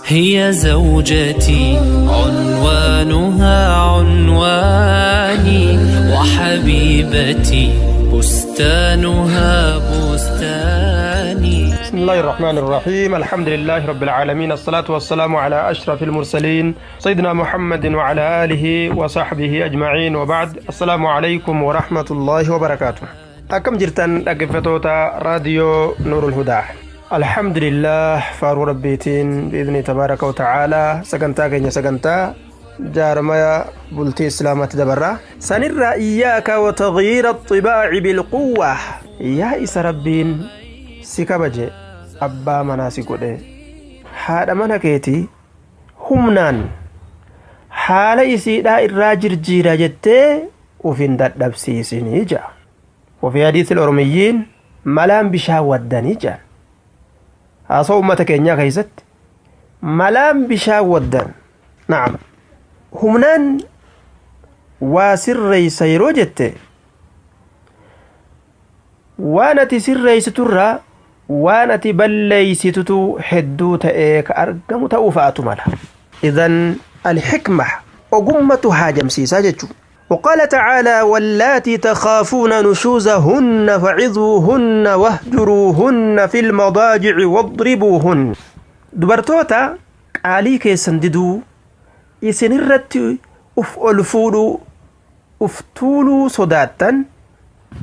هي زوجتي عنوانها عنواني، وحبيبتي بستانها بستاني. بسم الله الرحمن الرحيم، الحمد لله رب العالمين، الصلاة والسلام على أشرف المرسلين سيدنا محمد وعلى آله وصحبه أجمعين، وبعد، السلام عليكم ورحمة الله وبركاته. أكم جرتن أقفتوتا راديو نور الهدى؟ الحمد لله، فارو ربيتين بإذن تبارك وتعالى سكنتا كينيا سكنتا جارمايا بلتي إسلامة دبرة سنرى إياك وتغيير الطباع بالقوة. يا إس ربين si kabaje, abbaa manaa si godhe, haadha mana keetii humnaan haala isiidhaa irraa jirjiira jettee ufin dadhabsiisinii ja'a. Ofii hadiisil oromiyyiin malaan bishaan waddanii ja'a. Haasoo uummata keenyaa keessatti malaan bishaan waddan. Na'am. Humnaan waa sirreeysa yeroo jette, waan ati sirreeysiturraa waan ati balleeysitutu hedduu ta'ee ka argamu ta'uu fa'atu mala. Idan alxikma, ogummatu haajamsiisaa jechuu. وقال تعالى: واللاتي تخافون نشوزهن فعظوهن واهجروهن في المضاجع واضربوهن. Dubartoota qaalii keessan diduu, isinirratti uf ol fuudhuu, uf tuuluu sodaattan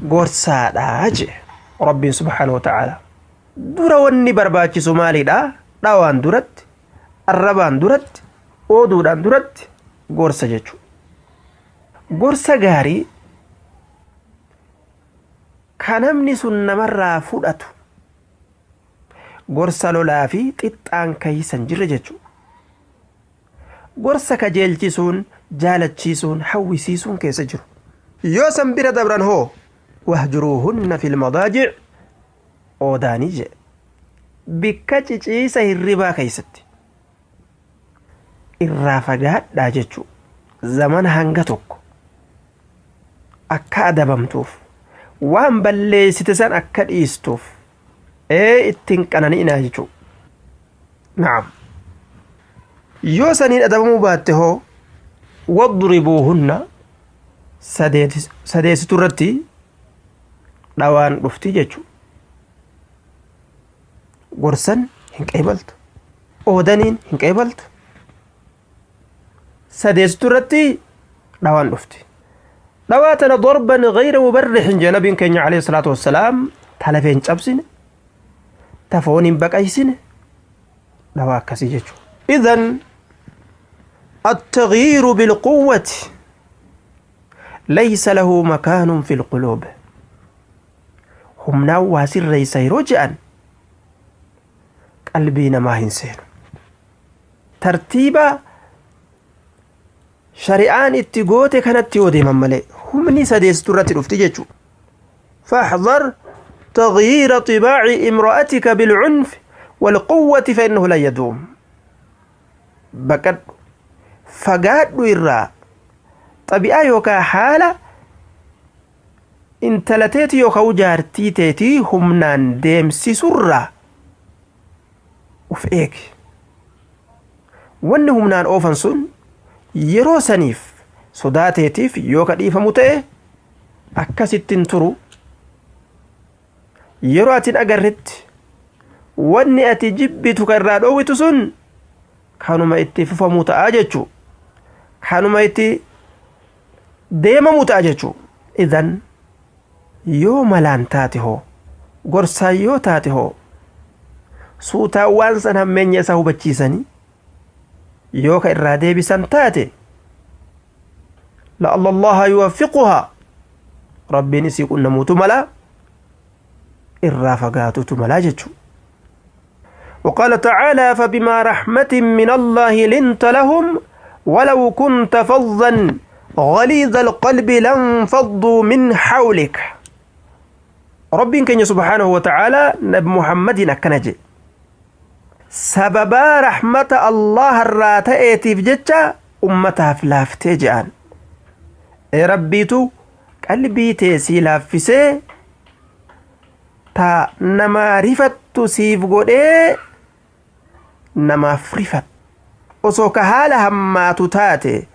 gorsaadhaa jee Rabbiin subhaanahu wa ta'ala. Dura wanni barbaachisu maalidha? Dhawaan duratti, arrabaan duratti, ooduudhaan duratti gorsa jechuudha. Gorsa gaarii ka namni sun namarraa fudhatu, gorsa lolaa fi xixxaan keeysan jirre jechuudha. Gorsa kajeelchisuun, jaalachiisuun, hawwisiisuun keessa jiru. Yoo san bira dabran hoo, wahjuruuhunna fil madaajic, oodaanii jedhe, bikka ciciisa hirribaa keeysatti irraa fagaadhaa jechuu. Zamana hanga tokko akka adabamtuuf, waan balleessite san akka dhiistuuf, ee ittiin qanani'inaa jechuu. Na'am, yoo saniin adabamuu baatte hoo, wadribuuhunna, sadeessitu irratti dhawaan dhufti jechuu. Gorsan hin qeebaltu, oodaniin hin qeebaltu, sadeessitu irratti dhawaan dhufti. Dhawaa tana darban gayra mubarrixin jee nabiin keenya alayhi salaatu wassalaam, ta lafee hin cabsine, ta foon hin baqaysine, dhawaa akkasii jechuu. Idan التغيير بالقوة ليس له مكان في القلوب. Humnaan waa sirreeysa yeroo je'an qalbii namaa hin seenu. Tartiiba shari'aan itti goote kanatti yoo deeman malee, humni sadeessitu irratti dhufti jechuu. فاحذر تغيير طباع امرأتك بالعنف والقوة فإنه لا يدوم. Baqadhu, fagaadhu irraa xabi'aa yookaa haala intala teeti yookaan jaartii teetii humnaan deemsisurraa uf eegi. Wanni humnaan oofan sun yeroo saniif sodaa teetiif yoo ka dhiifamu ta'e, akkasittiin turu. Yeroo atin agarretti wanni ati jibbitu ka irraa dhoowwitu sun kanuma itti fufamuu ta'a jechuu, kanuma itti deemamuu ta'a jechuu. Idan yoo malaan taate hoo, gorsaan yoo taate hoo, suutaan waan san hammeenya isaa hubachiisanii yoo ka irraa deebisan taate, la'alla Allaha yuwaffiquhaa, Rabbiin isii qunnamuutu mala, irraa fagaatutu malaa jechuu. وقال تعالى: فبما رحمة من الله لنت لهم ولو كنت فظا غليظ القلب لانفضوا من حولك. ربين كان سبحانه وتعالى نبي محمد أكنجي سببا رحمة الله الراتئتي في جتة أمتها في لافتي جان ربيتو قلبي تيسي لافسي تا نما رفتو سيف قد. Namaaf rifat osoo ka haala hammaatu taate,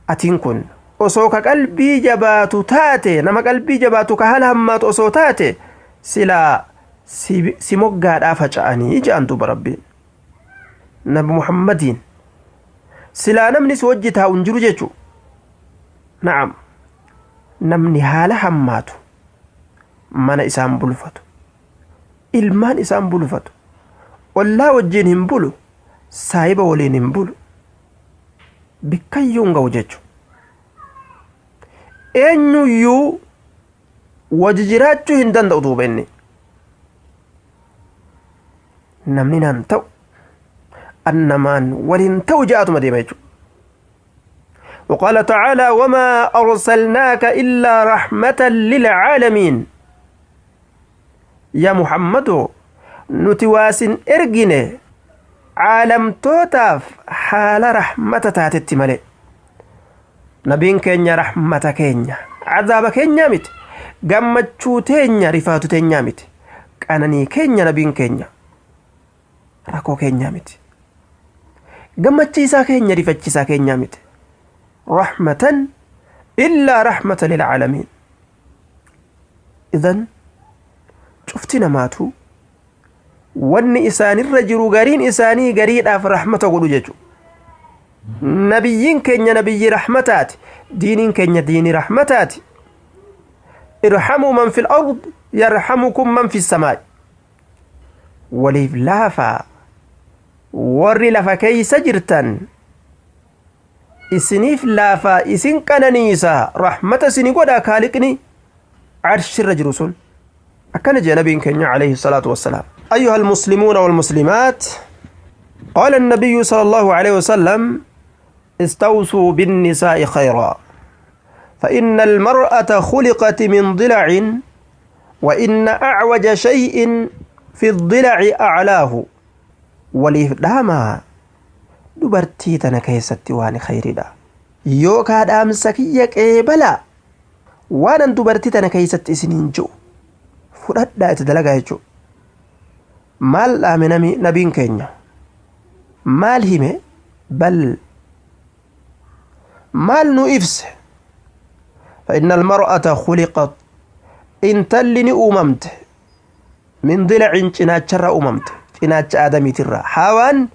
atiin kun osoo ka qalbii jabaatu taate, nama qalbii jabaatu ka haala hammaatu osoo taate, silaa si moggaadhaa faca'anii je'an. Duuba Rabbiin Nabi Muhammadiin silaa namni si wajji taa'u hin jiru jechu. Na'am, namni haala hammaatu mana isaan bulfatu, ilmaan isaan bulfatu, ollaa wajjiin hin bulu, saahiba waliin hin bulu, bikkayyuu hin ga'u jechu. Eenyuyyuu waji jiraachuu hin danda'u. Duuba inni namni naan ta'u annamaan waliin ta'u ja'atuma deema jechuudha. وقال تعالى: وما أرسلناك إلا رحمة للعالمين. يا محمد، nuti waa sin ergine caalamtootaaf haala rahmata taatetti malee. Nabiin keenya rahmata keenya, cazaaba keenyaa miti. Gammachuu teenya, rifaatu teenyaa miti. Qananii keenya nabiin keenya, rakkoo keenyaa miti. Gammachiisaa keenya, rifachiisaa keenyaa miti. Rahmatan illaa rahmata lilcaalamiin. Idan cufti namaatu wanni isaanirra jiru gariin isaanii gariidhaaf rahmata godhu jechu. Nabiyyiin keenya nabiyyi rahmataati, diiniin keenya diini rahmataati. ارحموا من في الأرض يرحمكم من في السماء. Waliif laafaa, warri lafa keeysa jirtan isiniif laafaa, isin qananiisa, rahmata isini godha kaaliqni carshirra jiru sun. Akkana jee nabiin keenya عليه الصلاة والسلام. أيها المسلمون والمسلمات، قال النبي صلى الله عليه وسلم: استوصوا بالنساء خيرا، فإن المرأة خلقت من ضلع، وإن أعوج شيء في الضلع أعلاه. Waliif dhaamaa dubartii tana keessatti waan khayridha, yookaa dhaamsa kiyya qeebalaa, waanan dubartii tana keessatti isiniin ji'u fudhadhaa, itti dalagaa jechuu. Maal dhaame nabiin keenya? Maal hime? Bal maal nu ibse? فإن المرأة خلقت, intalli ni uumamte, من ضلع, cinaacharraa uumamte, cinaacha aadamiitirraa. Hawaan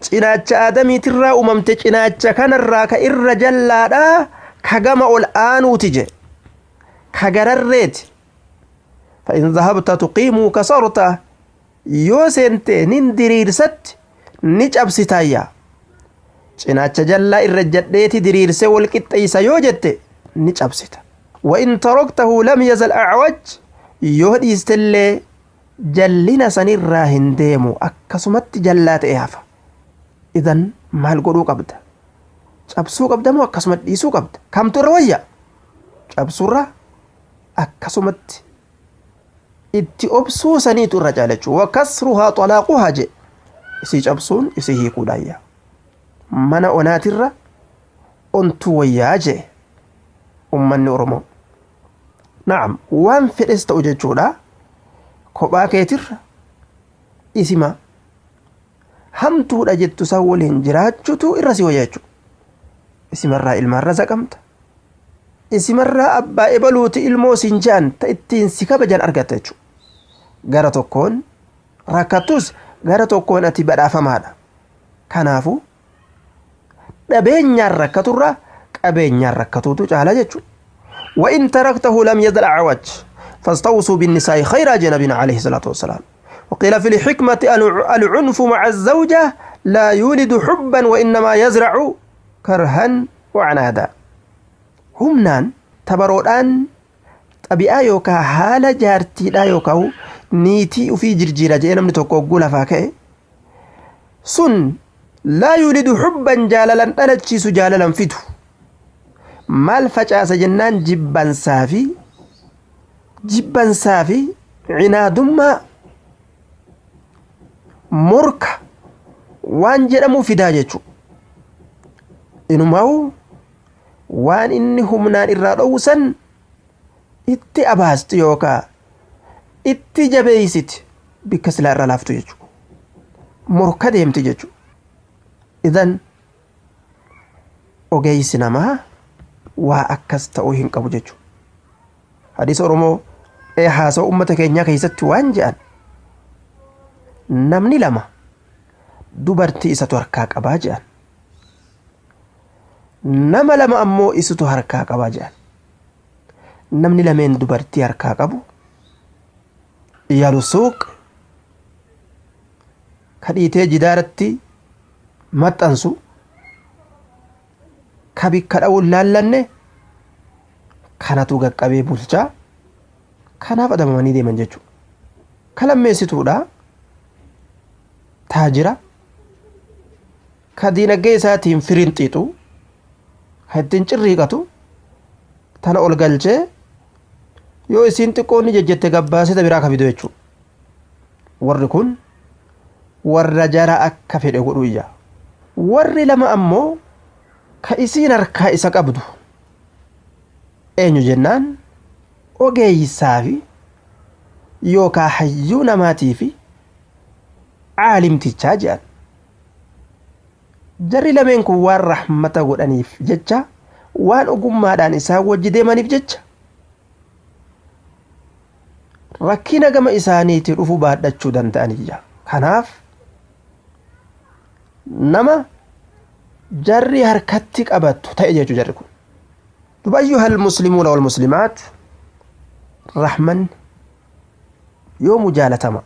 cinaacha aadamiitirraa uumamte. Cinaacha kanarraa ka irra jallaadhaa ka gama ol aanuuti je, ka gararreeti. فإن ذهبت تقيم كسرته, yoo seente nin diriirsatti ni cabsitaayya. Cinaacha jallaa irra jadheeti diriirse wal qixxeeysa yoo jette ni cabsita. وإن تركته لم يزل أعوج, yoo dhiistellee jallina sanirraa hin deemu, akkasumatti jallaa ta'e hafa. Idan maal godhuu qabda? Cabsuu qabda moo akkasumatti dhiisuu qabda? Kamtu irra wayya? Cabsuurra akkasumatti itti obsuu saniitu irra caalachuu. وكسرها طلاقها je, isii cabsuun isii hiikuudhaayya. Mana onaatirra ontuu wayyaa jee ummanni Oromoo. Na'am, waan fedhes ta'u jechuudha, kophaa keetirra isima hamtuudha jettu san waliin jiraachutu irra si wayya jechuudha. Isimarraa ilmaarra zaqamta, isimarraa abbaa ebaluuti ilmoo siin je'an ta ittiin si kabajan argatta jechuudha. Gara tokkoon rakkattus, gara tokkoon ati badhaafamaadha. Kanaafuu dhabeenyaan rakkaturra qabeenyaan rakkatuutu caala jechuudha. وإن تركته لم يزل أعوج. فاستوصوا بالنساء خيرا jee نبينا عليه الصلاة والسلام. وقيل في الحكمة: العنف مع الزوجة لا يولد حبا، وإنما يزرع كرها وعنادا. Humnaan tabaroodhaan xabi'aa yookaan haala jaartiidhaa yookaan niitii ufii jirjiira jedhee namni tokko hogguu lafaa ka'e sun لا يولد حبا, jaalalan dhalachiisu, jaalalan fidu. Maal facaasa jennaan, jibbansaa fi cinaadummaa, morka waan jedhamu fidaa jechu. Inumaa'u waan inni humnaan irraa dhowwusan itti abaasti yookaa itti jabeeysiti, bikka silaa irraa laaftu jechuudha. Morka deemti jechuudha. Idan ogeessi namaa waa akkas ta'uu hin qabu jechuudha. Hadiisa Oromoo haasawaa uummata keenyaa keessatti waan jedhan namni lama dubartii isatu harkaa qabaa jedhan. Nama lama ammoo isatu harkaa qabaa jedhan. Namni lameen dubartii harkaa qabu yaalu suuq ka dhiitee jidaaratti maxxansu ka bikka dha'uun laallanne kanatu qaqqabee bulchaa kanaaf adabamanii deeman jechuudha. Ka lammeessituudha taajira ka diinagdee isaatiin firiin xiixu ka ittiin cirriiqatu tana ol galchee yoo isiin xiqqoonni jejjette gabbaasita biraa ka fidu jechuudha. Warri kun warra jara akka fedhe godhu iyya. Warri lama ammoo ka isiin harkaa isa qabdu eenyu jennaan ogeeyyisaa fi yookaa hayyuu namaatii fi caalimtichaa jedhan. Jarri lameen kun waan rahmata godhaniif jecha waan ogummaadhaan isaan wajji deemaniif jecha rakkina gama isaaniitii dhufu baadhachuu danda'aniyya. Kanaaf nama jarri harkatti qabattu ta'e jechuu jarri kun. Duba ayyuhal muslimuuna wal muslimaat rahmanni yoomuu jaalatama.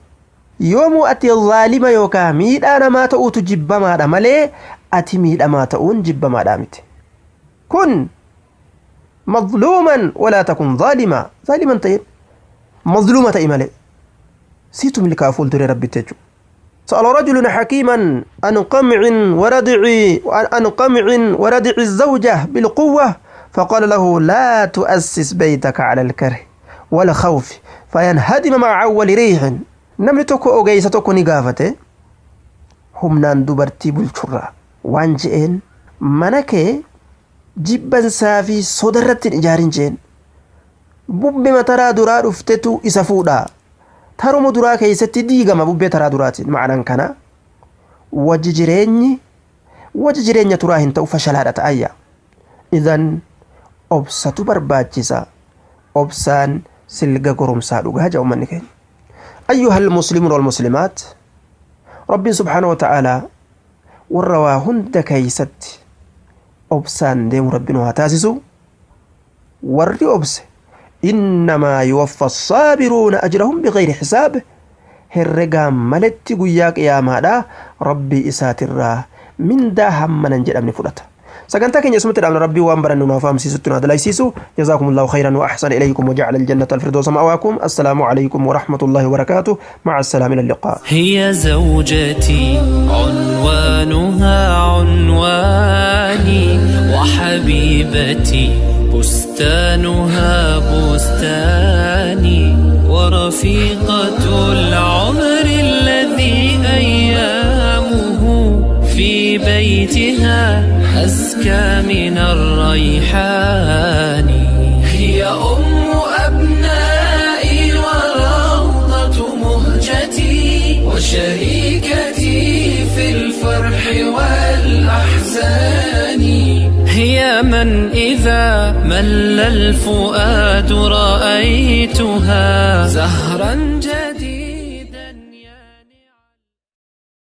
Yoomuu ati zaalima yookaa miidhaa namaa ta'uutu jibbamaadha malee ati miidhamaa ta'uun jibbamaadha miti. Kun mazluuman walaa takun zaalimaa zaaliman ta'in mazluuma ta'i malee siitu milkaa fuulduree rabbitti jechuudha. سأل رجل حكيما عن قمع وردع عن قمع وردع الزوجة بالقوة فقال له لا تؤسس بيتك على الكره والخوف فينهدم مع أول ريح. Namni tokko ogeessa tokko ni gaafate humnaan dubartii bulchurraa waan je'een mana kee jibbansaa fi sodarratti hin ijaarin jeen. Bubbee taraa duraa dhuftetu isa fuudhaa. Taruma duraa keessatti diigama bubbee taraa duraatiin. Ma'anaan kana wajji jireenyi wajji jireenya turaa hin ta'u fashalaadha ta'ayya. Idan obsatu barbaachisa. Obsaan silga goromsaa dhugaa jedha uummanni keenya. أيها المسلمون والمسلمات ربي سبحانه وتعالى والروا هند كيست أبسان ديم ربنا هتاسسو وري أبس إنما يوفى الصابرون أجرهم بغير حساب هرقا ملت قياك يا مالا ربي إسات الرا من دا هم ننجل أمن فلتا sagantaa keenya isumatti dhaabna rabbii waan barannu nuuf fahamsiisutti nu adalaysiisu jazaakumullahu khayran wa ahsana ilaykum wa ja'ala aljannata alfirdawsa ma'waakum assalaamu alaykum wa rahmatullahi wa barakaatuh ma'a assalaami ila liqaa. هي زوجتي عنوانها عنواني وحبيبتي بستانها بستاني ورفيقة العمر الذي أيامه في بيتها أزكى من الريحان. هي أم أبنائي وروضة مهجتي وشريكتي في الفرح والأحزان. هي من إذا مل الفؤاد رأيتها زهرا جديدا.